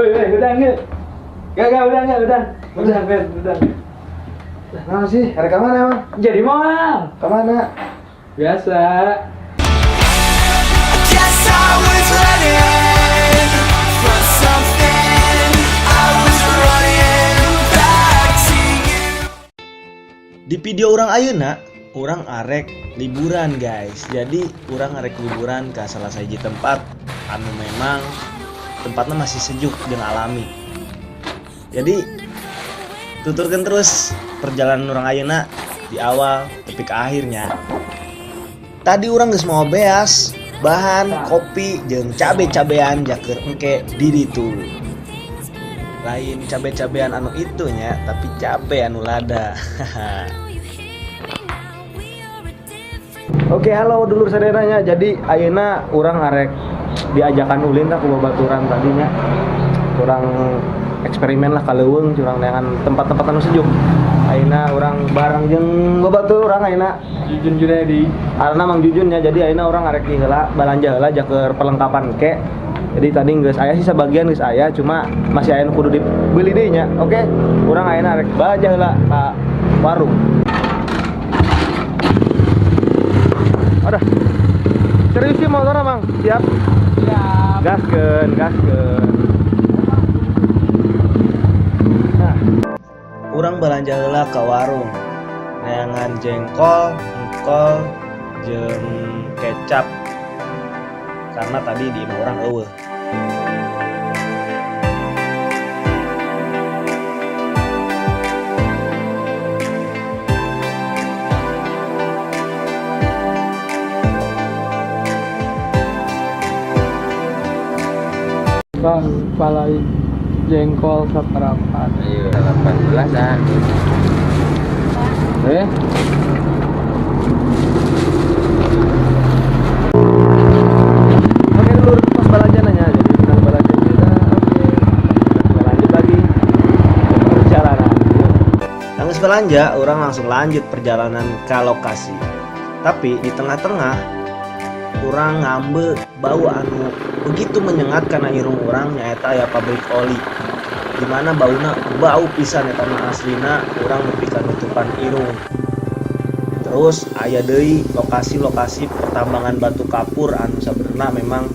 Woi, udah enggak? Gak, udah enggak, udah. Udah, Ben, udah. Nah sih, hari kemana emang? Jadi mau. Kemana? Biasa. Di video urang ayeuna, urang arek liburan guys. Jadi urang arek liburan ke salah sahiji tempat anu memang tempatnya masih sejuk dan alami. Jadi tuturkan terus perjalanan urang ayeuna di awal tepi ke akhirnya. Tadi urang geus mau beas, bahan kopi jeung cabe-cabean jaker engke di ditu. Lain cabe-cabean anu itunya, tapi cabe anu lada. Oke, halo dulur saderanya. Jadi ayeuna urang arek diajakan ulin ku babaturan tadinya. Urang eksperimen lah ka leuweung curang neangan tempat-tempat anu sejuk. Ayeuna urang bareng jeung babatur urang ayeuna Jujun Junedi. Arana Mang Jujun ya. Jadi ayeuna urang arek di heula balanja heula jaker perlengkapan ke. Jadi tadi geus aya sih sebagian geus aya, cuma masih aya nu kudu dibeli deui nya. Oke, urang ayeuna arek balanja heula ka warung. Aduh. Serius sih motor Mang? Siap. Siap. Gaskeun, gaskeun. Nah, urang balanja heula ka warung. Neangan jengkol, engkol, jeung kecap. Karena tadi di imah urang eueuh. Bang, palai jengkol seperempat. Iya, 18 ah. Oke dulur, pas balanja nanya. Jadi benar balanja kita. Oke. Kita lanjut lagi perjalanan. Nangis belanja, orang langsung lanjut perjalanan ke lokasi. Tapi di tengah-tengah urang ngambe bau anu begitu menyengat karena irung urang nyaeta aya pabrik oli. Dimana bauna bau pisan eta mah aslina urang nepi ka nutupan irung. Terus aya deui lokasi-lokasi pertambangan batu kapur anu sabenerna memang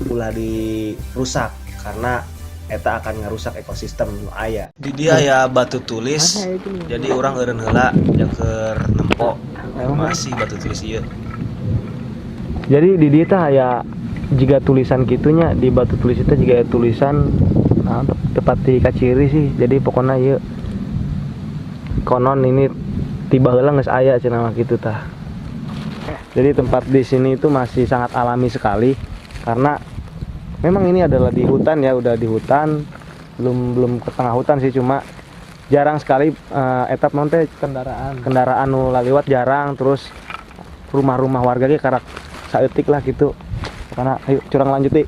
ulah dirusak karena eta akan ngarusak ekosistem nu aya. Di dia aya batu tulis, jadi urang eureun heula jaker nempo masih batu tulis ieu. Jadi di dieu teh aya jiga tulisan kitunya, di batu tulis itu jiga aya tulisan, nah, tepat di kaciri sih. Jadi pokoknya ieu konon ini tiba heula geus aya cenah mah kitu tah. Jadi tempat di sini itu masih sangat alami sekali karena memang ini adalah di hutan ya, udah di hutan, belum ke tengah hutan sih, cuma jarang sekali etap non teh kendaraan nu laliwat jarang, terus rumah-rumah warga ge karak saeutik lah gitu. Karena ayo curang lanjut deh.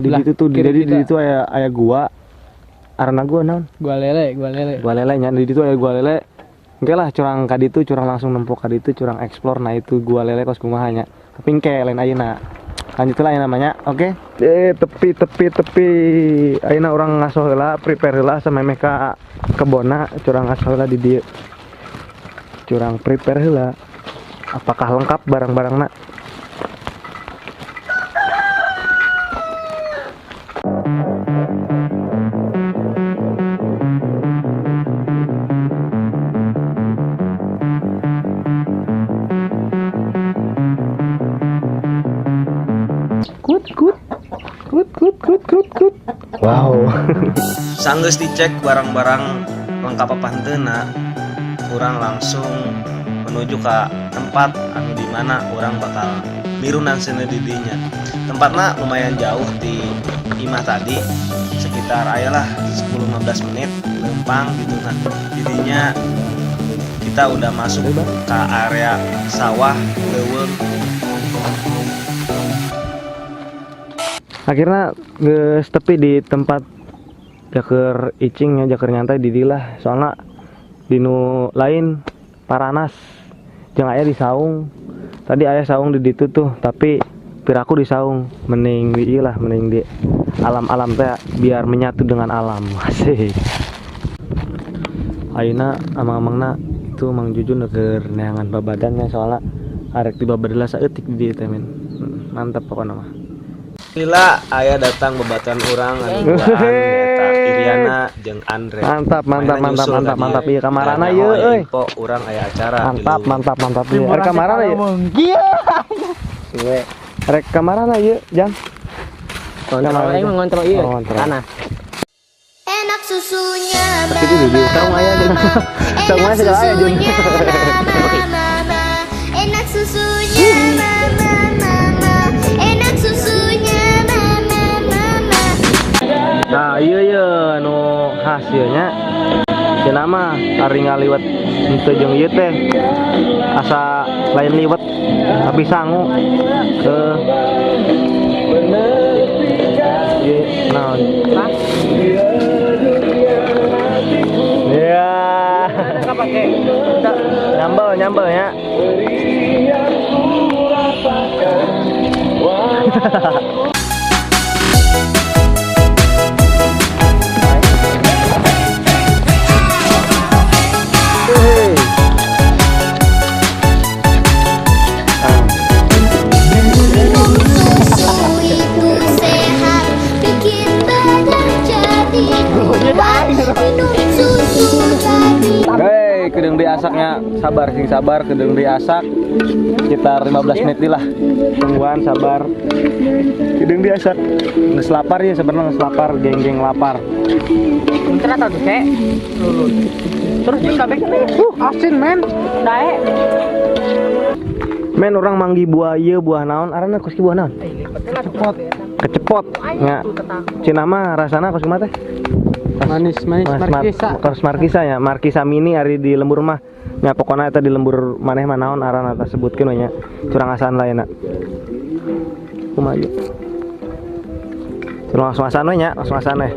Di Lah, situ tuh, kiri jadi di kita. situ aya gua. Arana gua naon? Gua lele, gua lele. Gua lele nya, di situ aya gua lele. Engke lah curang ka ditu, curang langsung nempo ka ditu, curang explore. Nah itu gua lele kos kumaha nya. Tapi engke lain ayeuna. Lanjut lah namanya, oke? Tepi tepi tepi. Ayeuna urang ngaso heula, prepare heula samemeh ka kebona, curang ngaso heula di dieu. Curang prepare heula. Apakah lengkap barang-barangna? Kut kut kut kut kut kut kut. Wow. Sanggeus dicek barang-barang lengkap apa henteuna, urang langsung menuju ke tempat anu di mana urang bakal mirunan seuneu di dinya. Tempatna lumayan jauh di imah tadi, sekitar ayalah 10-15 menit lempang gitu. Nah, di dinya kita udah masuk ke area sawah leuweung. Akhirnya geus tepi di tempat jaker icing ya, jaker nyantai di dilah. Soalnya di nu lain paranas jeung aya di saung. Tadi aya saung di ditu tuh, tapi Piraku di saung mending di lah, mending di alam-alam teh biar menyatu dengan alam. Asik. Ayeuna amang-amangna itu Mang Jujun keur neangan babadannya soalnya arek tiba badeula saeutik di dieu teh men. Mantap pokokna mah. Lila aya datang bebaturan urang anu duaan nyaeta Iriana jeung Andre. Mantap mantap mantap mantap mantap ieu kamarana ieu euy. Info urang aya acara. Mantap mantap mantap ieu. Rek kamarana ieu. Iya. Rek kamarana ieu, Jam. Kontrol aing ngontrol ieu. Tanah. Enak susunya. Tapi itu di saung aya jeung. Saung aya segala aya jeung. Enak susunya mama mama. Enak susunya mama mama. Nah, iya iya nu hasilnya cenah mah ari ngaliwet henteu jeung ieu teh asa lain liwet tapi sangu ke ieu naon. Ya. Nyambel nyambel ya. Susu itu sehat, bikin badan jadi kuat. Minum susu jadi. Hei, kedeung diasaknya sabar sing sabar, kedeung diasak sekitar 15 menit lah. Tungguan sabar. Kedeung diasak. Geus lapar ya sebenarnya geus lapar, geng-geng lapar. Bentar atau tuh, terus jeung kabeh asin men. Dae. Men orang manggi buah ieu buah naon? Arana kuski buah naon? Kecepot. Kecepot. Nya. Cenah mah rasana kos kumaha teh? Manis manis markisa. Kos markisa ya, markisa mini ari di lembur mah. Nya pokona eta di lembur maneh mah naon arana tah sebutkeun we nya. Curang asaan lainna. Kumaha ieu? Langsung asaan we nya, langsung asaan we.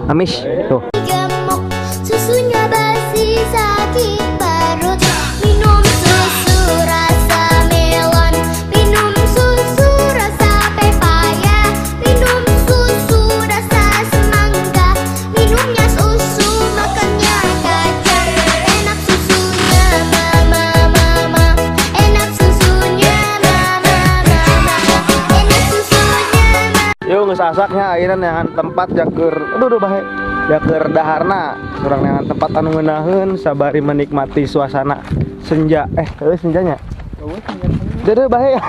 Amis tuh. Gemuk, susunya basi sakit perut. Minum susu rasa melon, minum susu rasa pepaya, minum susu rasa semangka, minumnya susu makannya kacang. Enak susunya mama mama, enak susunya mama mama, enak susunya mama. Yo geus asaknya ayeuna neangan tempat jaker. Aduh aduh bahe. Jaker daharna, urang neangan tempat anu ngeunaheun sabari menikmati suasana senja. Eueuh senjanya. Eueuh senja. Deudeuh bahe.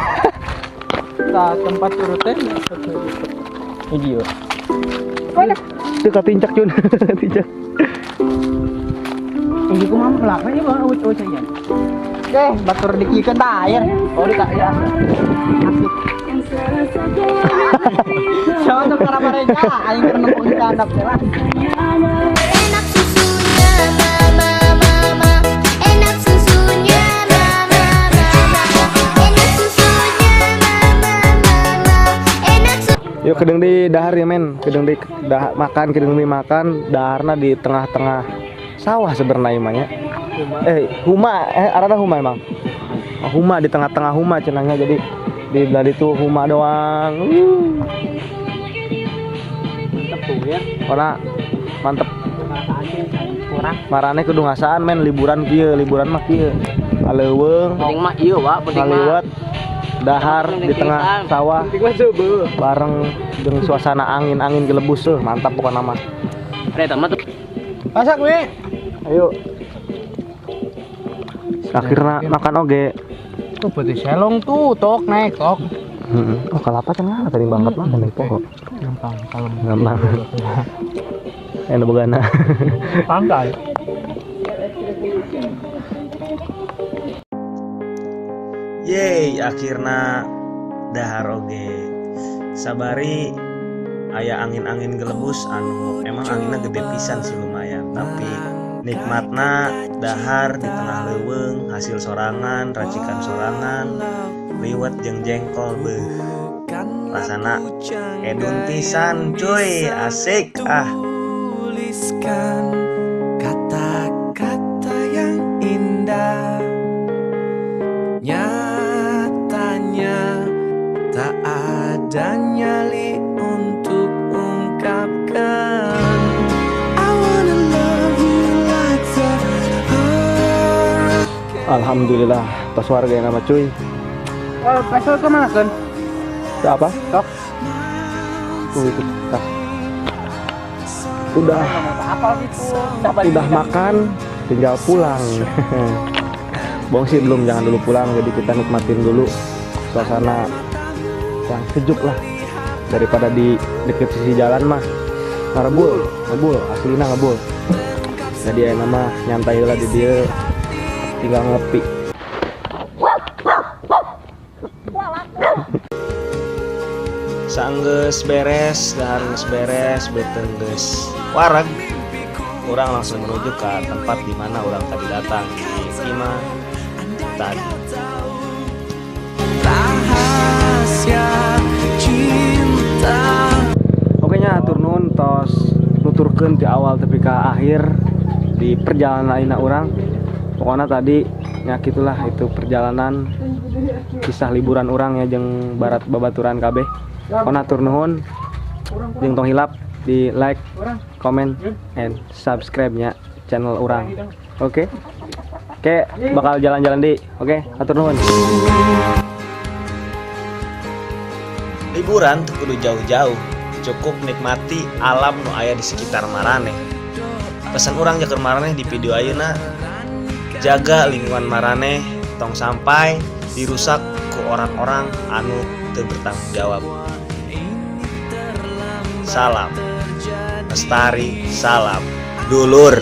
Tah tempat urutnya Hiji yo. Teu katincak Jun. Tincak. Ini kumaha pelakna ieu bang eueuh aja. Oke, batur dikikeun tah air. Oh, di ya. Asik. Siapa tuh para mereka? Aing keur nempung di kandang lah. Enak susunya mama mama, enak susunya mama mama, enak susunya mama mama, enak susunya. Yuk kedeung di dahar ya men, kedeung di dah, makan, kedeung di makan, daharna di tengah-tengah sawah sebenarnya mah nya. Huma, arana huma emang. Oh, huma di tengah-tengah huma cenahnya, jadi di belah itu huma doang. Mantep tuh ya. Ora mantep. Kurang. Marane kudu ngasaan men liburan kieu, liburan mah kieu. Aleuweung. Penting mah ieu wa, penting mah. Ngaliwet dahar di tengah sawah. Bareng jeung suasana angin-angin gelebus tuh, mantap pokokna mah. Eta mah tuh. Masak we. Ayo. Akhirnya makan oge. Tuh putih selong tuh, tok naik tok. Oh kelapa cenah tadi banget mah naik pokok. Gampang kalau gampang. Enak bogana. Santai. Yeay, akhirna dahar oge. Sabari aya angin-angin gelebus anu emang anginna gede pisan sih lumayan, tapi nikmatna dahar di tengah leuweung, hasil sorangan, racikan sorangan, liwet jeung jengkol beuh. Rasana edun pisan cuy, asik ah. Tuliskan kata-kata yang indah. Alhamdulillah, tos wareg nama, cuy. Oh, pasal ke mana kan? Itu apa? Tok. Tuh itu tas. Udah. Apa gitu? Udah makan, tinggal pulang. Bohong sih, belum, jangan dulu pulang. Jadi kita nikmatin dulu suasana yang sejuk lah, daripada di deket sisi jalan mah ngerebul ngebul, aslina ngebul. Jadi ya nama nyantai lah di dieu, tinggal ngopi. Sanggeus beres dahar, geus beres beuteung, geus wareg, urang langsung menuju ke tempat di mana urang tadi datang di imah tadi. Rahasia cinta. Oke nya, hatur nuhun tos nuturkeun di awal tepi ka akhir di perjalanan ayeuna urang. Pokoknya tadi nya gitulah, itu perjalanan kisah liburan urang ya jeung barat babaturan kabeh. Pokoknya hatur nuhun, jeung tong hilap di like, comment, and subscribe nya channel urang. Oke. Oke, bakal jalan-jalan di. Oke, hatur nuhun. Liburan teu kudu jauh-jauh, cukup nikmati alam nu aya di sekitar maraneh. Pesan urang jaker maraneh di video ayeuna, jaga lingkungan maraneh, tong sampai dirusak ku orang-orang anu teu bertanggung jawab. Salam lestari, salam dulur.